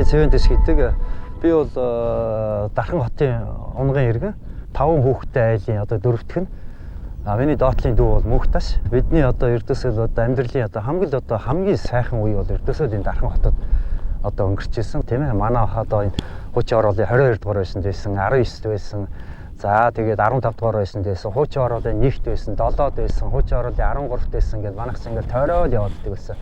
Цэвэн Цэвэнтэс гэдэг. Би бол Дархан хотын унгын иргэн. 5 хүүхэдтэй айлын одоо дөрөвдөх нь. А миний доотлын дүү бол Мөнхташ. Бидний одоо ердөөсөө одоо амьдралын одоо хамгийн одоо хамгийн сайхан үе бол ердөөсөө энэ Дархан хотод одоо өнгөрч ирсэн, тийм ээ. Манай ах одоо энэ хуучин ороолын 22 дугаар байшинд байсан, 19-д байсан. За тэгээд 15 дугаар байшинд байсан, хуучин ороолын 1-т байсан, 7-д байсан, хуучин ороолын 13-т байсан гэдээ манайх ч ингээл тойроод явуулдаг байсан.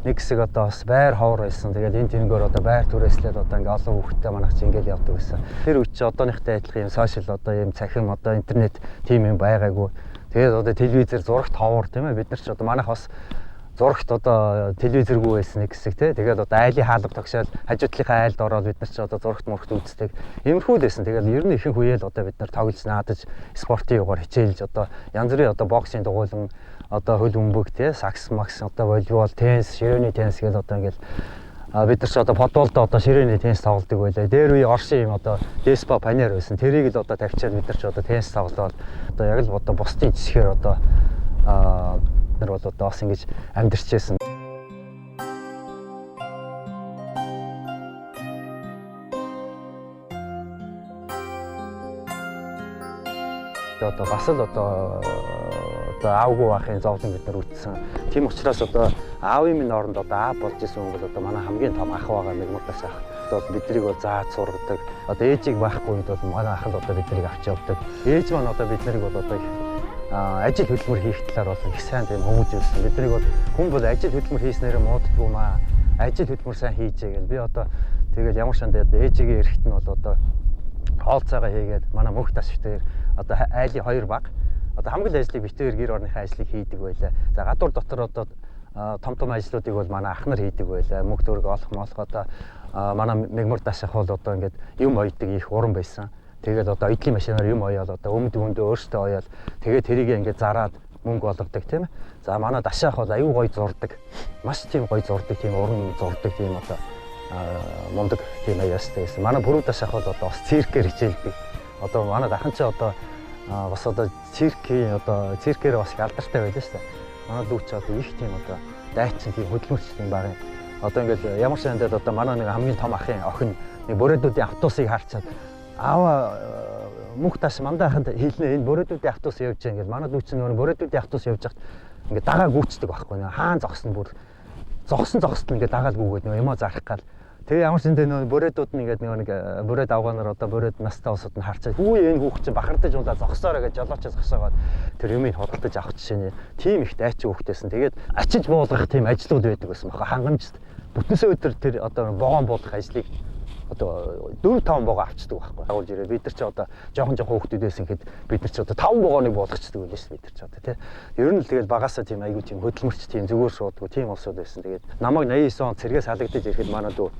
Нэг хэсэг одоо бас байр ховор байсан. Тэгээд энэ тэрнгээр одоо байр түрээслээд одоо ингээ олон хүүхэдтэй манайх ч ингээл явдаг байсан. Тэр үе чи одооныхтай адилхан юм сошиал одоо юм цахим одоо интернет тийм юм байгаагүй. Тэгээд одоо телевизээр зурагт ховор, тийм ээ, бид нар ч одоо манайх бас зурагт одоо телевизэргүй байсан нэг хэсэг, тий. Тэгээд одоо айлын хаалга тогшоол хажуу талынхаа айлд ороод бид нар ч одоо зурагт мурагт үздэг. Иймэрхүү л байсан. Тэгээд ер нь ихэнх үеэл одоо бид нар тоглож наадаж спортын югаар хичээлж одоо янз бүрийн одоо боксing дугуйлан одоо хөл бөмбөг, тий, сакс макс, одоо волейбол, теннис, ширээний теннис гэл одоо ингээл бид нар ч одоо футболд одоо ширээний теннис тоглодог байлаа. Дээр үе Орсын юм одоо Деспа панер байсан. Тэрийг л одоо тавьчаад бид нар ч одоо теннис тоглоод одоо яг л одоо бусдын жишгээр одоо нар бол одоо бас ингэж амьдарч байсан. Одоо бас л одоо аавгүй байхын зовлон бид нар үтсэн. Тийм учраас одоо аавын минь оронд одоо аав болж исэн хүн бол одоо манай хамгийн том ах байгаа Мэгмурдас ах. Одоо биднийг бол зааж сургадаг. Одоо ээжийг байхгүй үед бол манай ах л одоо биднийг авч явдаг. Ээж маань одоо бид нарыг бол одоо их ажил хөдөлмөр хийх талаар бол их сайн тийм хүмүүжүүлсэн. Биднийг бол хүн бол ажил хөдөлмөр хийснээрээ мууддаггүй маа. Ажил хөдөлмөр сайн хийжээ гэл. Би одоо тэгээд ямар шанд ээжигээ эрэхт нь бол одоо хоол цайгаа хийгээд манай мөнх тас битээр одоо айлын хоёр баг одоо хамгийн л ажлыг битээр гэр орныхаа ажлыг хийдэг байлаа. За гадуур дотор одоо том том ажлуудыг бол манай ах нар хийдэг байлаа. Мөнх төгрөг олох молох одоо манай Мэгмур даш ах бол одоо ингээд юм ойдог их уран байсан. Тэгээд одоо оёдлын машинаар юм оёол одоо өмд өмдөө өөртөө оёол тэгээд тэрийг ингээд зараад мөнгө олгодог, тийм ээ. За манай дашаах бол аюу гой зурдаг. Маш тийм гой зурдаг, тийм уран зурдаг, тийм одоо мундаг тийм аяастай байсан. Манай бүрүү дашаах бол одоо бас циркээр хичээлдэг. Одоо манай дахин чи одоо бас одоо циркийн одоо циркээр бас их алдартай байлаа шүү дээ. Манай дүү чи одоо их тийм одоо дайчин тийм хөдөлмөрч тийм баг юм. Одоо ингээд ямар сандад одоо манай нэг хамгийн том ахын охин нэг бүрээдүүдийн автобусыг харчаад аава мөнх тас мандаа ханд хэлнэ, энэ бүрээдүүдийн автобус явж байгаа ингээд манай дүү чи нөгөө бүрээдүүдийн автобус явж байхад ингээд дагаа гүйцдэг байхгүй нэ, хаан зогсно, бүр зогсон зогсол ингээд дагаал гүйгээд нөгөө юмаа зарах гал. Тэгээ ямар ч зэнтэй нөгөө бүрээдүүд нь ингээд нөгөө нэг бүрээд авгаанаар одоо бүрээд настай улсууд нь харчаад хүү энэ хүүхд чинь бахардаж унлаа зогсоорой гэж жолоочоо зогсоогоод тэр юмыг худалдаж авах жишээ нь тийм их дайчин хүүхдээсэн. Тэгээд ачиж буулгах тийм ажлууд байдаг байсан баха, хангамжт бүтэнсээ өдөр тэр одоо вогоон буулгах ажлыг одоо 4-5 вогоо авчдаг байхгүй. Агуулж ирээ бид нар чи одоо жоохон жоохон хүүхдүүд байсан гэхэд бид нар чи одоо 5 вогооныг буулгачдаг байлээ шүү бид нар чи одоо тий. Ер нь л тэгэл багасаа тийм айгүй тийм хөдөлмөрч тийм зүгээр шуудгүй тийм улсууд байсан. Тэгээд намайг 89 он цэргээс халагдаж ирэхэд манай дүү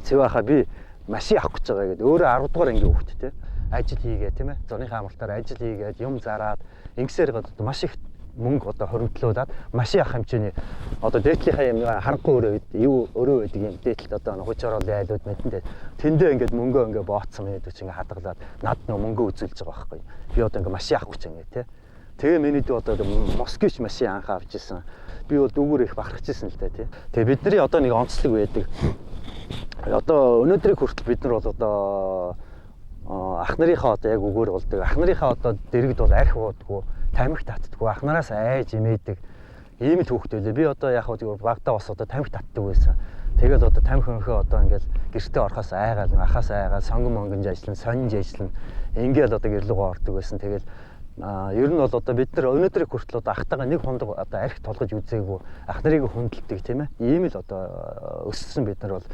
Цэвэ хаа би машин авах гэж байгаа гэдэг. Өөрөө 10 дугаар ангийн хүүхэд тий. Ажил хийгээ, тийм ээ. Зуныхаа амралтаар ажил хийгээд юм зараад ингэсээр одоо маш их мөнгө одоо хоримтлуулад машин авах хэмжээний одоо дээдлийнхаа юм харанхуй өрөө юу өрөө байдаг юм дээдлэлт одоо хуучин ороолын айлууд мэдэндээ тэндээ ингээд мөнгөө ингээд бооцсон миний дүү чи ингээд хадгалаад над нөө мөнгөө үзүүлж байгаа байхгүй. Би одоо ингээд машин авах гэж ингээд тий. Тэгээ миний дүү одоо Москвич машин анхаа авч ирсэн. Би бол дүүгээр их бахархаж ирсэн л дээ тий. Тэгээ бидний одоо нэг онцлог байдаг. Одоо өнөөдрийг хүртэл бид нар бол одоо ах нарынхаа одоо яг үгээр болдог. Ах нарынхаа одоо дэрэгд бол арх уудаггүй, тамхи татдаггүй, ах нараас айж имээдэг ийм л хүүхэд байлээ. Би одоо яг хөө багтаа бас одоо тамхи татдаг байсан. Тэгэл одоо тамхи өнхөө одоо ингээл гэртээ орохоос айгаал, ахаас айгаал, сонгон монгонж ажиллана, сонинж ажиллана. Ингээл одоо гэр лүүгээ ордог байсан. Тэгэл ер нь бол одоо бид нар өнөөдрийг хүртэл одоо ахтайгаа нэг хундаг одоо арх тулгаж үзээгүй, ах нарыг хүндэлдэг, тийм ээ. Ийм л одоо өссөн бид нар бол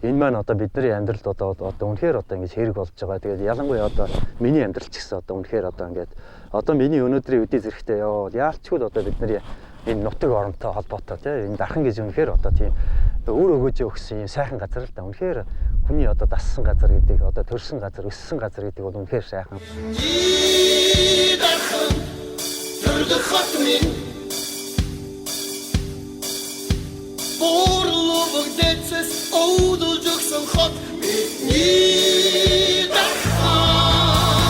энэ маань одоо бидний амьдралд одоо үнэхээр одоо ингэж хэрэг болж байгаа. Тэгээд ялангуяа одоо миний амьдрал ч гэсэн одоо үнэхээр одоо ингээд одоо миний өнөөдрийн үдээ зэрэгтэй ёо яалчгүй л одоо бидний энэ нутаг оронтой холбоотой тийм энэ Дархан гэж үнэхээр одоо тийм үр өгөөж өгсөн юм сайхан газар л да. Үнэхээр хүний одоо дассан газар гэдэг одоо төрсэн газар, өссөн газар гэдэг бол үнэхээр сайхан. Дархан төрдөх хот минь Борлогдэцэс уудулж өгсөн хот бидний Дархан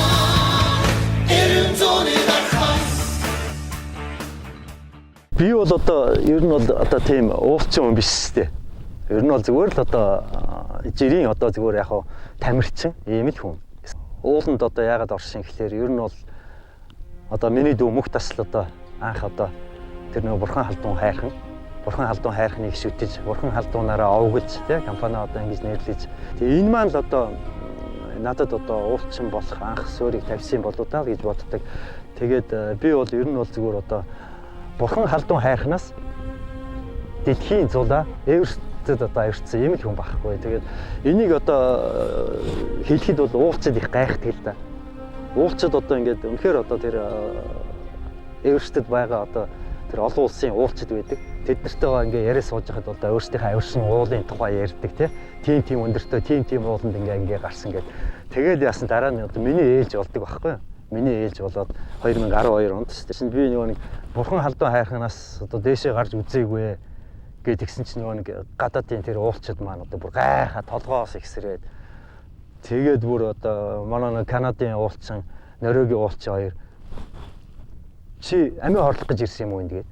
Эрен зооны Дархан. Би бол одоо ер нь бол одоо тийм уулчин хүн биш шүү дээ. Ер нь бол зүгээр л одоо жирийн одоо зүгээр яг тамирчин ийм л хүн. Ууланд одоо яагаад орсон гэхээр ер нь бол одоо миний дүү мөх тасал одоо анх одоо тэр нөгөө бурхан халдун хайрхан бурхан халдун хайрхныг шүтэж бурхан халдунаараа овоглож тий компани одоо ингэж нэрлэж тэгээ энэ маань л одоо надад одоо уулчин болох анх суурийг тавьсан болоо даа гэж боддог. Тэгээд би бол ер нь бол зүгээр одоо бурхан халдун хайрхнаас дэлхийн зулаа Эверстэд одоо авирцсан юм л хүн байхгүй. Тэгээд энийг одоо хэлэхэд бол уулчид их гайхдаг л да. Уулчид одоо ингээд үнэхээр одоо тэр Эверстэд байгаа одоо тэр олон улсын уулчид байдаг. Тэд нартэйгээ ингээ яриа сууж байхад одоо өөрсдийнхээ авирсан уулын тухай ярьдаг тий. Тийм тийм өндөртөө тийм тийм ууланд ингээ ингээ гарсан гэд. Тэгээд яасан дараа нь одоо миний ээлж болдог байхгүй юу? Миний ээлж болоод 2012 онд чинь би нөгөө нэг бурхан халдун хайрханаас одоо дээшээ гарч үзээгүй гээд тэгсэн чинь нөгөө нэг гадаадын тэр уулчид маань одоо бүр гайхаа толгоос ихсрээд тэгээд бүр одоо манай нэг Канадын уулчин, Норвегийн уулчин хоёр чи амиа хорлох гэж ирсэн юм уу энд гээд.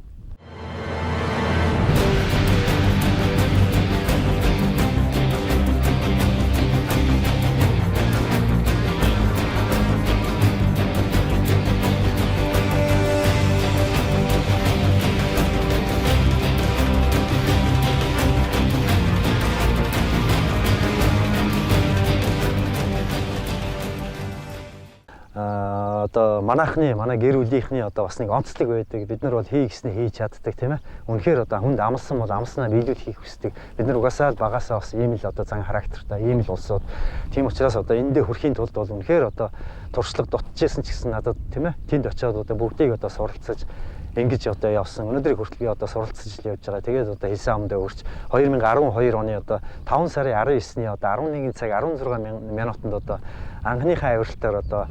Одоо манайхны манай гэр бүлийнхний одоо бас нэг онцлог байдаг. Бид нар бол хий гэснээ хийж чаддаг тийм ээ. Үнэхээр одоо хүнд амлсан бол амлснаа биелүүлэхийг хүсдэг. Бид нар угаасаа л багасаа бас ийм л одоо зан характертай, ийм л улсууд. Тийм учраас одоо эндээ хүрэхийн тулд бол үнэхээр одоо туршлага дутжсэн ч гэсэн надад тийм ээ. Тэнд очиод одоо бүгдийг одоо суралцаж ингэж одоо явсан. Өнөөдрийг хүртэл би одоо суралцаж л явж байгаа. Тэгээд одоо хэлсэн амдаа өрч 2012 оны одоо 5 сарын 19-ний одоо 11 цаг 16 минутанд одоо анхныхаа авиралтаар одоо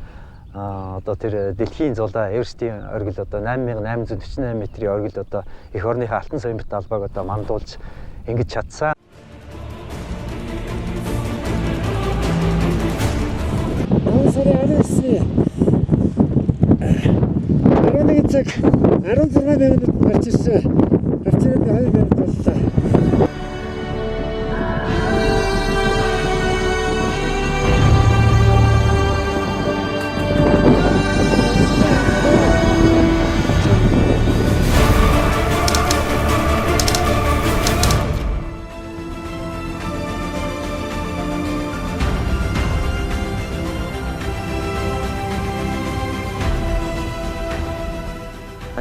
одоо тэр дэлхийн зулаа Эверстийн оргил одоо 8848 метрийн оргил одоо эх орныхаа алтан соёмбот албааг одоо мандуулж ингэж чадсан. 5 сарын 19-ний 11 цаг 16 минутанд гарч ирсэн. Гарч ирээд 2 минут боллоо.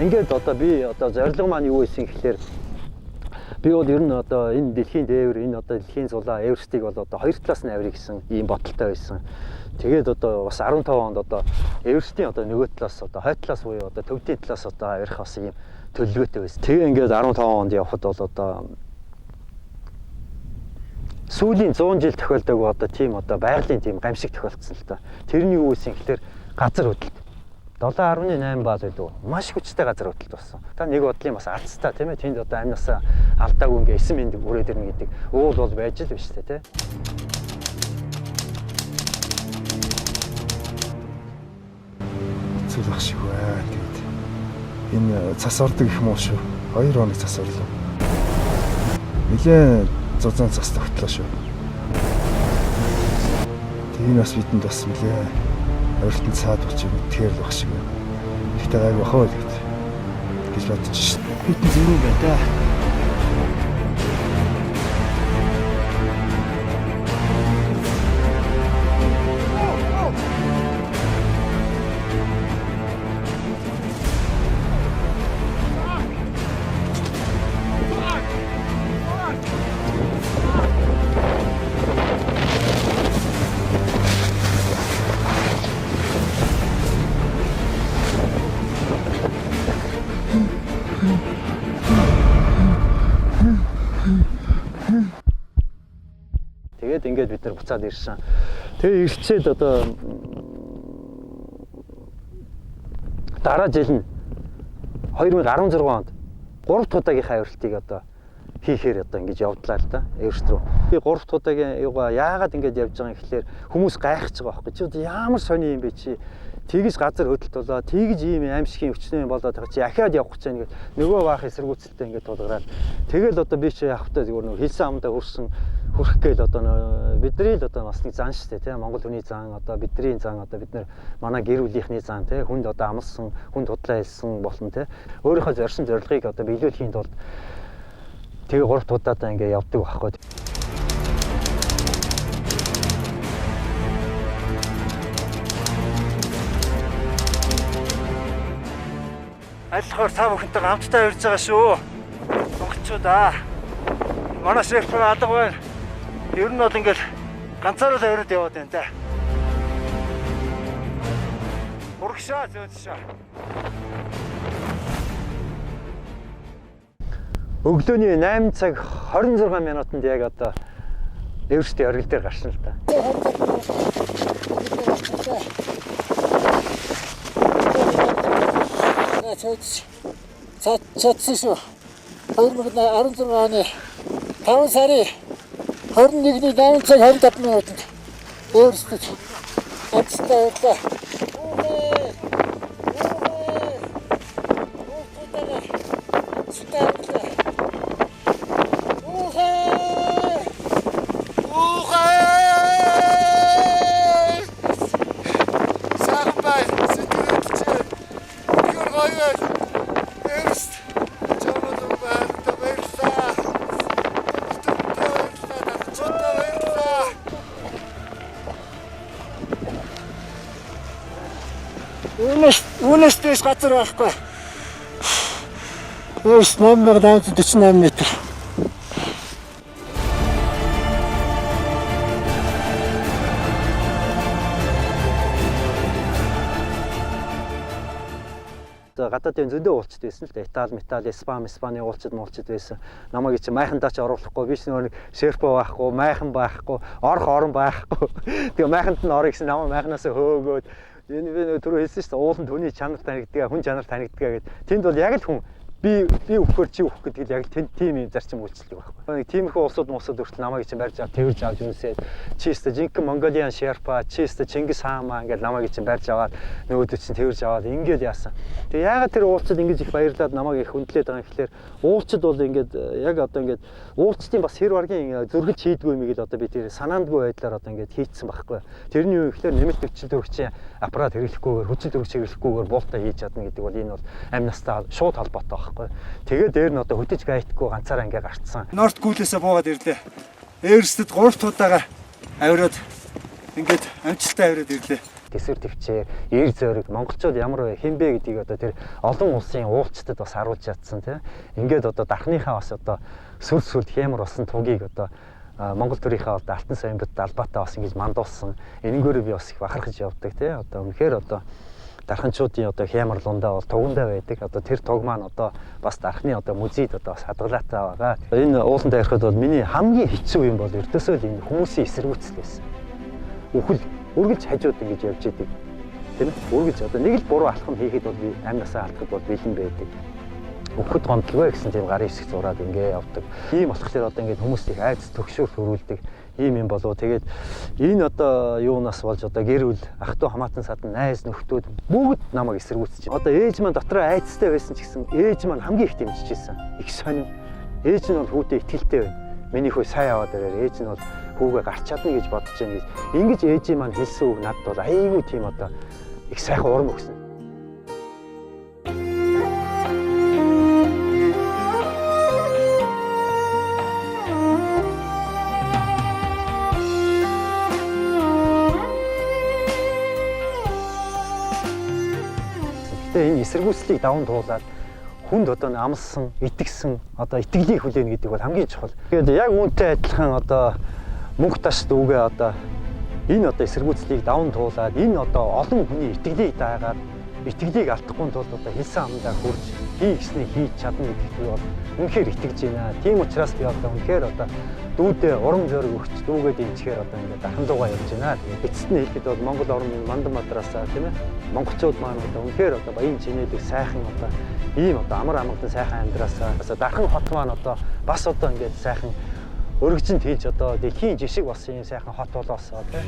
Ингээд одоо би одоо зорилго маань юу байсан гэхээр би бол ер нь одоо энэ дэлхийн дээвэр энэ одоо дэлхийн зулаа Эверстийг бол одоо хоёр талаас нь авирыг гэсэн ийм бодолтой байсан. Тэгээд одоо бас 15 онд одоо Эверстийн одоо нөгөө талаас одоо хойд талаас буюу одоо төвдийн талаас одоо авирах бас ийм төлөвлөгөөтэй байсан. Тэгээ ингээд 15 онд явхад бол одоо сүүлийн 100 жил тохиолдоогүй одоо тийм одоо байгалийн тийм гамшиг тохиолдсон л та. Тэрний юу байсан гэхээр газар хөдлөлт. 7.8 балл гэдэг. Маш хүчтэй газар хөдлөлт болсон. Та нэг бодлын бас алдцтай тийм ээ. Тэнд одоо амнасаа алдаагүй ингээ 9 минут үрээд ирнэ гэдэг уул бол байж л биш үү те. Хэцүү ах шиг байна. Тэгээд энэ цас ордог их муу шүү. 2 хоног цас орлоо. Нилээн зузаан цас тогтлоо шүү. Тэгээд энэ бас бидэнд бас нилээн орилтон цаад болж мэдхээр л баг шиг байна. Гэхдээ гайг бахаа л гэж бодож шин. Хитэн зөрүү байна да. Тэгээд ингээд бид нар буцаад ирсэн. Тэгээ ирчээд одоо дараа жил нь 2016 онд 3 дахь удаагийнхаа авиралтыг одоо хийхээр одоо ингэж явдлаа л да. Эверст рүү. Би 3 дахь удаагийн юугаа яагаад ингэж явж байгаа юм гэхлээр хүмүүс гайхаж байгаа байхгүй. Чи одоо ямар сони юм бэ чи? Тэгж газар хөдөлт болоо, тэгж ийм аимшигын өчнөө болоод байгаа чи ахиад явах гэж байна гэд нөгөө баах эсэргүүцэлтэй ингээд тулгараад тэгэл одоо би чи явах та зүгээр нөгөө хэлсэн амдаа хөрсөн хөрөх гээл одоо бидний л одоо бас нэг зан шүү дээ, тийм Монгол хүний зан, одоо бидний зан, одоо бид нар манай гэр бүлийнхний зан, тийм хүнд одоо амлсан, хүнд худлаа хэлсэн болно, тийм өөрийнхөө зорьсон зорилгыг одоо биелүүлэхийн тулд тэгээ 3 удаадаа ингээд явдаг байхгүй. Аль болохоор та бүхэнтэйгээ хамтдаа ирж байгаа шүү. Монголчууд аа. Манай шеф алга байна. Ер нь бол ингээл ганцаараа л авираад яваад байна да. Урагшаа зөөдшөө. Өглөөний 8 цаг 26 минутанд яг одоо Эверестийн оргил дээр гарсан л да. Чадсан шүү. 2016 оны 5 сарын 21-ний 8 цаг 25 минутанд Эверестэд амжилттай авирлаа. Үүнээс дээш газар байхгүй. Эверест 8848 метр. Гадаадын зөндөө уулчд байсан л да. Итали, Метали, Испани, Испани уулчд муулчд байсан. Намайг чи майхандаа ч оруулахгүй. Би ч нөгөө нэг шерпа байхгүй, майхан байхгүй, орох орон байхгүй. Тэгээ майханд нь орё гэсэн намайг майханаас хөөгөөд энэ би нөгөө түрүү хэлсэн шүү дээ. Ууланд хүний чанар танигдгаа, хүн чанар танигдгаа гэд. Тэнд бол яг л хүн би өгөхөөр чи өгөх гэдэг л яг л тэнд тийм юм зарчим үйлчлдэг байхгүй. Нэг тиймэрхүү улсууд мусууд хүртэл намайг чинь барьж авч тэрж авч үнсээд чи өстө жинхэнэ Mongolian Sherpa, чи өстө Чингис хаан маа ингээд намайг чинь барьж аваад нөгөөдөө чинь тэрж аваад ингээд яасан. Тэгээ яагаад тэр уулчид ингэж их баярлаад намайг их хүндлээд байгаа юм гэхлээр уулчид бол ингээд яг одоо ингээд уулчдын бас хэр баргийн зөргөлж хийдгүй юм л одоо би тэр санаандгүй байдлаар одоо ингээд хийцсэн байхгүй. Тэрний юу гэхлээр нэмэлт хүчил төрөгчийн аппарат хэрэглэхгүйгээр хүчил төрөгч хэрэглэхгүйгээр буултаа хийж чадна гэдэг бол энэ бол амь настай шууд холбоотой байхгүй. Тэгээ дээр нь одоо хөтөж гайтгүй ганцаараа ингээ гарцсан. Норт гүйлээсээ буугаад ирлээ. Эверестэд 3 удаага авираад ингээд амжилттай авираад ирлээ. Тэсвэр төвчээр, эр зөөрөг монголчууд ямар вэ, хэн бэ гэдгийг одоо тэр олон улсын уулчдад бас харуулж чадсан тийм. Ингээд одоо дархныхаа бас одоо сүр сүлд хямар болсон тугийг одоо Монгол төрийнхээ одоо алтан соёмбот албатай бас ингэж мандуулсан. Энэнгөөрөө би бас их бахархаж явдаг тийм. Одоо үнэхээр одоо дарханчуудын одоо хямар лундаа бол тугандаа байдаг. Одоо тэр туг маань одоо бас дархны одоо музейд одоо бас хадгалаатай байгаа. Энэ ууланд авирахад бол миний хамгийн хэцүү юм бол ердөөсөө л энэ хүмүүсийн эсэргүүцэл байсан. Үхэл үргэлж хажууд ингэж явж идэг. Тийм ээ? Үргэлж одоо нэг л буруу алхам хийхэд бол би амь насаа алдахад бол бэлэн байдаг. Үхэхэд гомдлгүй гэсэн тийм гарын хэсэг зураад ингээ явдаг. Ийм болохоор одоо ингээд хүмүүст их айц төгшөөр төрүүлдэг ийм юм болов. Тэгээд энэ одоо юунаас болж одоо гэр бүл, ах トゥ хамаатан садан, найз нөхдүүд бүгд намайг эсэргүүцэж. Одоо ээж маань дотроо айцтай байсан ч гэсэн ээж маань хамгийн их дэмжиж ирсэн. Их сонин. Ээж нь бол хүүтэй итгэлтэй байна. Миний хүү сайн яваад ирээр ээж нь бол хүүгээ гарч чадна гэж бодож байна гэж. Ингэж ээжийн маань хэлсэн үг надад бол айгүй тийм одоо их сайхан урам өгсөн. Гэтэ энэ эсэргүүцлийг даван туулаад хүнд одоо амлсан, итгэсэн, одоо итгэлийг хүлээнэ гэдэг бол хамгийн чухал. Тэгээд яг үүнтэй адилхан одоо мөнх таш дүүгээ одоо энэ одоо эсэргүүцлийг даван туулаад энэ одоо олон хүний итгэлийг даагаад итгэлийг алдахгүй тулд одоо хэлсэн амдаа хүрж хий гэснийг хийж чадна гэдэгт би бол үнэхээр итгэж байна. Тийм учраас би одоо үнэхээр одоо дүүдээ урам зориг өгч дүүгээ дэмжихээр одоо ингээд дархан дуугаа явж байна. Тэгээд эцэст нь хэлэхэд бол Монгол орн Мандан Мадраасаа тийм ээ. Монголчууд маань одоо үнэхээр одоо баян чинээлэг сайхан одоо ийм одоо амар амгалан сайхан амьдраасаа бас дархан хот маань одоо бас одоо ингээд сайхан өргөжин тэлж одоо дэлхийн жишг болсон ийм сайхан хот болоосоо тийм.